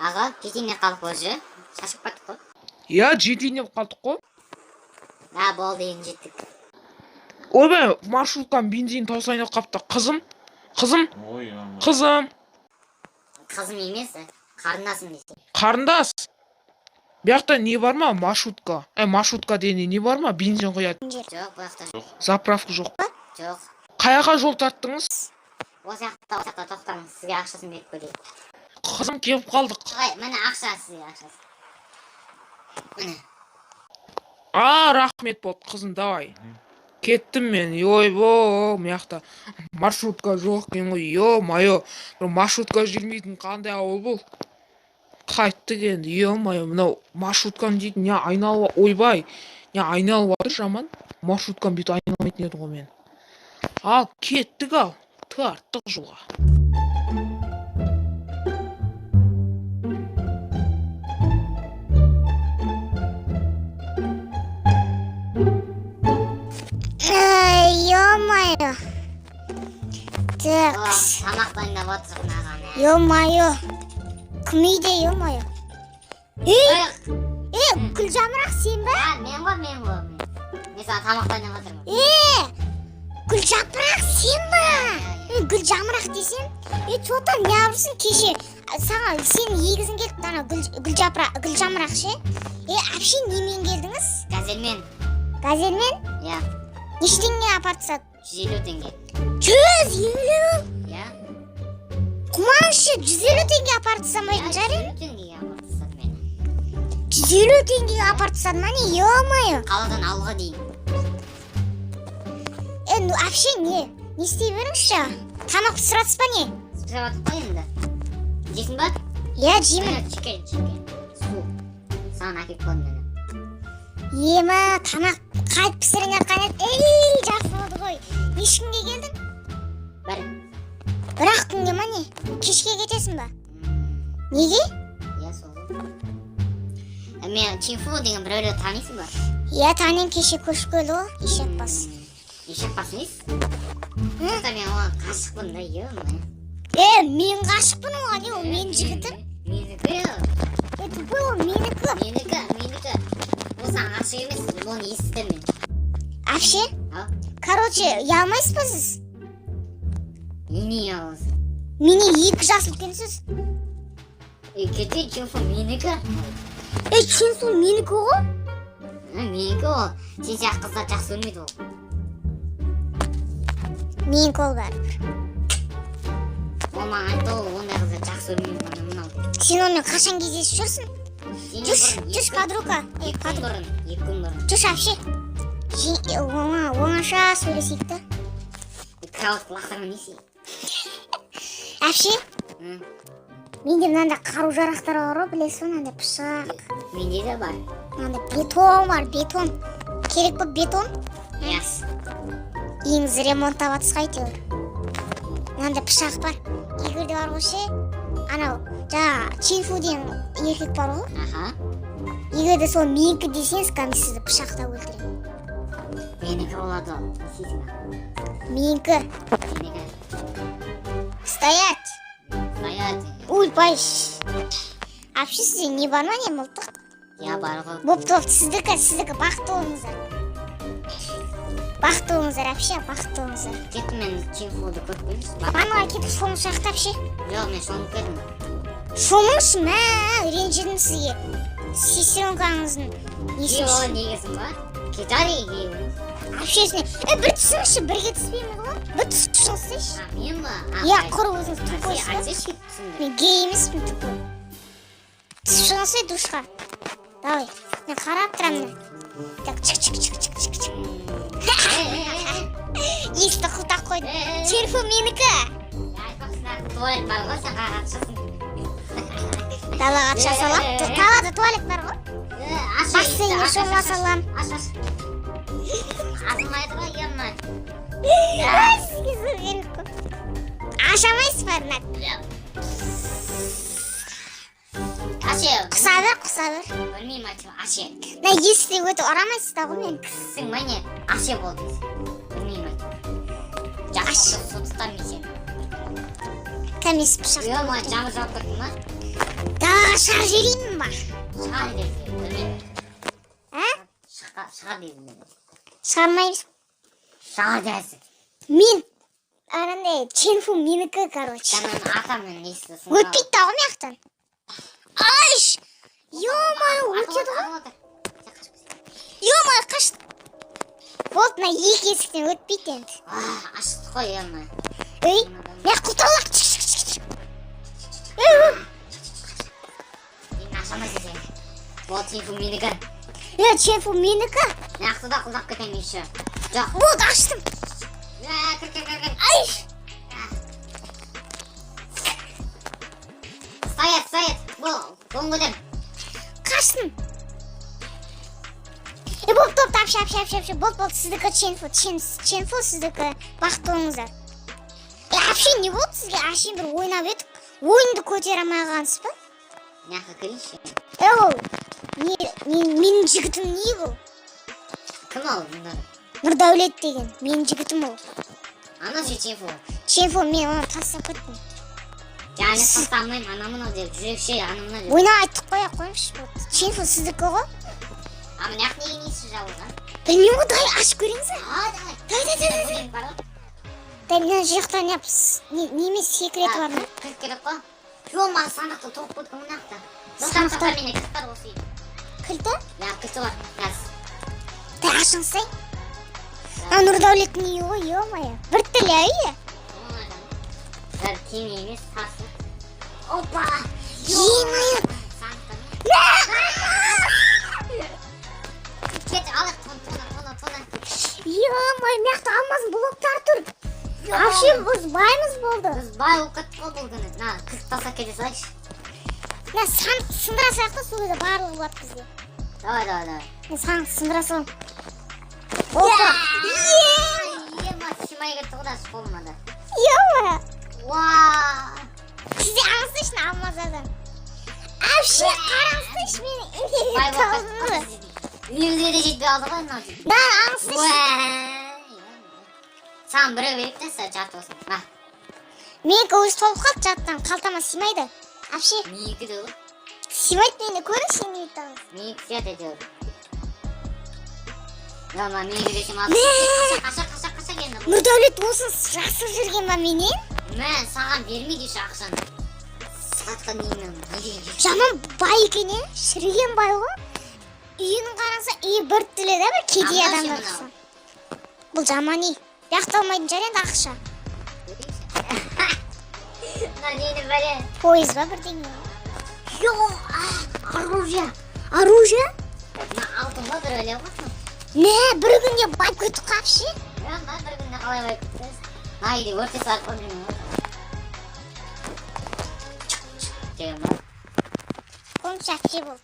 Аға, кетейін деп қалдық уже. Шашып кеттік қой. Иә, жетейін деп қалдық қой. Да, болды, енді жеттік. Ойбай, маршрутканың бензині таусайын деп қапты. Қызым, қызым, Ой, ама. қызым. Қызым емес, қарындасым десе. Қарындас. Бұяқта не бар ма? Маршрутка. Маршрутка дегенде не бар ма? Бензин құяды. Жоқ, бұл жақта жоқ. Заправка жоқ. Жоқ. Қаяққа жол тарттыңыз? Осы жақта, осы жақта тоқтаңыз, сізге ақшасын беріп келейін. Қызым, келіп қалдық. Ой, міне ақша, сізге ақшасы. Міне. А, рахмет болды, қызым, давай. Кеттім мен. Ойбой, мына жақта маршрутка жоқ екен ғой. Ё-моё, бір маршрутка жүрмейтін қандай ауыл бұл? Қайттық енді, ё-моё, мынау маршрутканы дейтін не айналып, ойбай, не айналып жатыр жаман. Маршрутканы бүйтіп айналмайтын еді ғой мен. Ал, кеттік ал, тарттық жолға. Ё-моё. Так, О, тамақ дайындап отырмын ағаны. ё-моё. Кім үйде, ё-моё? Ей, Ой, ей, Гүлжамырақ сен бе? а, мен ғой, мен ғой. Мен саған тамақ дайындап отырмын. Е, Гүлжапырақ сен ба? Е, Гүлжамырақ десем, е, че там неғылыпсың кеше? Саған сенің егізің келіпті ана Гүлжапырақ, Гүлжамырақ ше? Е, әпше немен келдіңіз? Газельмен. Газельмен? Иә, Неше теңгеге апарып тастады? 150 теңге. 150? Иә. Қумаңызшы, 150 теңге апарып тастамайтын шығар 150 теңгеге апарып тастады мені. 150 теңгеге апарып тастады ма не, ё-моё? Қаладан ауылға дейін. Е, ну әпше не? Не істей беріңізші? Тамақ пісіратсыз ба не? Пісіріп жатыр ғой енді. Жейсің ба? Иә, жеймін. Міне, чикен, чикен. Су. Саған әкеліп қойдым міне. Ема, тамақ қайтып пісіріп жатқан еді. Ей, жақсы болды ғой. Неше күнге келдің? Бір. Бір ақ күнге ма не? Кешке кетесің ба? Неге? Иә, сол ғой. Мен Чинфу деген біреулерді танисың ба? Иә, танимын, кеше көшіп келді ғой, ешек бас. Ешек бас емес. Тоқта, мен оған ғашықпын да, ё-моё. Е, мен ғашықпын оған, е, ол менің жігітім. Менікі. Е, тупой, ол менікі. Менікі, менікі. Ол саған ғашық емес, оны естідім мен. Әпше, Ал, короче, ұялмайсыз ба сіз? нене ұяласың? Менен 2 жас үлкенсіз. Ей, кете, Чинфу менікі. Е, Чинсу менікі ғой. Менікі ол. Сен сияқты қыздар жақсы көрмейді ол. Менікі ол бәрібір. Ол маған айтты, ол ондай қыздар жақсы көрмейді, ана мынау деп. Сен онымен қашан кездесіп жүрсің? Сенен Жүрші, бұрын, жүрші, подруга. Е, 2 күн подруга. бұрын, 2 күн бұрын. Жүрші, әпше. Оңаша сөйлесейік та. Кроватьқа лақтырған несі? Әпше, менде мынандай қару жарақтар бар ғой, білесіз ба, мынандай пышақ, Менде де бар. мынандай бетон бар, бетон. Керек па бетон? Иә. Үйіңізді ремонттап жатсыз ғой әйтеуір. Мынандай пышақ бар. Егер де бар ғой ше, анау жаңа Чинфу деген еркек бар ғой. Аха. Егер де сол менікі десеңіз, кәдімгі сізді пышақтап өлтіремін. Менікі болады ол. Не істейсің? Менікі. Менікі. Стоять! Стоять. Ойбай. Әпше, сізде не бар ма, не мылтық? Иә, бар ғой. Бопты, бопты, сіздікі, сіздікі, бақытты болыңыздар. Бақытты болыңыздар, әпше, бақытты болыңыздар. Кеттім мен, Чинфуды көріп келіңізші. Ваннаға кетіп шомылсақ та, әпше. Жоқ, мен шомылып келдім. Шомылыңызшы, мә, ренжідім сізге. Сестренкаңыздың Ей, несі оған үшін. негесің ба? Кетар ей. Әпшесіне, е, бір түсіңізші, бірге түспейміз ғой. Бір түсіп шомылсайшы. А, мен ба? Иә, құр өзіңіз тупойсыз ба? Айтсайшы, түсіндім. Мен гей емеспін, тупой. Түсіп шығыңсай душқа. Давай, мен қарап тұрамын. Так, чик чик чик чик чик чик. Есікті құлыптап қойдым. Телефон менікі. Айтпақшы, туалет бар ғой, сен қаяққа шығасың? Далаға шыға салам. Далада туалет бар ғой. Аш, Бассейнге шомыла салам. Аш, аш. Ашылмай тұр ғой, ема. Сізге су керек қой. Аша алмайсыз ба, мына? Аш, Құса бер, құса бер. білмеймін, айтып, аш. Мына есікті өтіп ұрамайсыз да ғой мені. Кісісің ба не? Аш болды. Білмеймін, айтып. Жақсы, су тұтамын мен сені. Кәмес пышақ. Ё-моё, жаңбыр жауып кетті ма? Да. Далаға шығарып жіберейін ба? Шығар десе, білмеймін. А? Шығар дедім мен. Шығармаймыз. Шығар десе. Мен анандай ченфу менікі, короче. Жаңағы атамның несі. Өтпейді да ғой мына жақтан. Айш! Ё-моё, өтеді ғой. Ё-моё, қаш. Болды, мына екі есіктен өтпейді енді. Аштық қой ема. Ей, мына құлталақ. Ей, ей. Енді ашамайсың сен. Болды, телефон менікі. Е, ченфу менікі. Мына да құлдап кетемін еще. Жоқ. Болды, аштым. Ә, кір, кір, кір, кір. Ай! Стоять, стоять. Бол, қолын көтер. Қаштым. Е, болды, болды, апше, апше, апше, апше. Болды, болды, сіздікі ченфу, ченфу сіздікі. Бақытты болыңыздар. Е, апше, не болды сізге? Әшейін бір ойнап едік. Ойынды көтере алмай қалғансыз ба? Мына жаққа кірейінші. Е, ол не, менің жігітім не бұл? Кім ол? Нұр. Нұрдәулет деген, менің жігітім ол. Анау ше телефон. Ченфу, мен оны тастап кеттім. Жаңа мен тастамаймын, анау мынау деп, жүрекше, анау мынау деп. Ойна айттық қой, қойыңызшы, болды. Ченфу сіздікі ғой. А мына жақ неге несі жабылған? Білмеймін ғой, давай ашып көрейіңіз. А, давай. Давай, давай, давай, давай. Бар ғой. Давай, мына жақта не, неме секреті бар ма? Кілт керек қой. Жо, маған сандықты толып кеткен мына жақта. Сандықта? Сандықта менде кілт бар осы үйде. Кілті? Я, кілті бар. Қазір. Давай ашыңызсай. Мына Нұрдәулеттің үйі ғой, ё-моё. Бір тілі үйі. Бәрі кеме емес, тасы. Опа! Ё-моё. Сандықта. Кет, алайық, тона, тона, тона, тона. Ё-моё, мына жақта алмаз блоктар тұр. Вообще біз баймыз болды. Біз бай болып кеттік қой бұл күні. На, кілт тастап кете салайықшы. Мына сандық сындыра салайық та, сол кезде барлығы болады бізде. Давай, давай, давай. Мен сандық сындыра саламын. Опа! Ема, сыймай кетті ғой даже қолыма да. Ё-моё! Уа! Сізде алыңыздаршы алмаздардан. Вообще қараңыздаршы менің Бай болып инвентарымды. кеттік қой. Үйімізге де жетпей қалды ғой мынау. Да, алыңыздаршы. Уа! Саған біреу берейік та, сен жарты болсын. На, Менікі өзі толып қалды жаттан, қалтама сыймайды. Вообще менікі де ғой. сыймайды менде, көріңізші инвентарым. Менікі сияды әйтеуір. Ja, мына менікі десем алып. Қаша, қаша, қаша енді. Нұрдәулет осыны жасырып жүрген ба менен? Мә, саған бермейді еще ақшаны. Сатқан неңнен не деген. Жаман бай екен, е? Шіріген бай ғой. Үйінің қараса, үйі бір түлі да, бір кедей А мынау ше, адамдар мынау? ұқсап. Бұл жаман үй. Бұяқта алмайтын шығар енді ақша. Мына нені бәле? Пойыз ба, бірдеңе? Йо, оружие. Оружие? Мына алтын ғой, бір өле ғой. Мә, бір күнде байып кетіп қалыпшы. Иә, мына бір күнде қалай байып кетті? Мына үйде өрте салып қойып жүрмін ғой. Деген ба? Қоншы, әпше болды.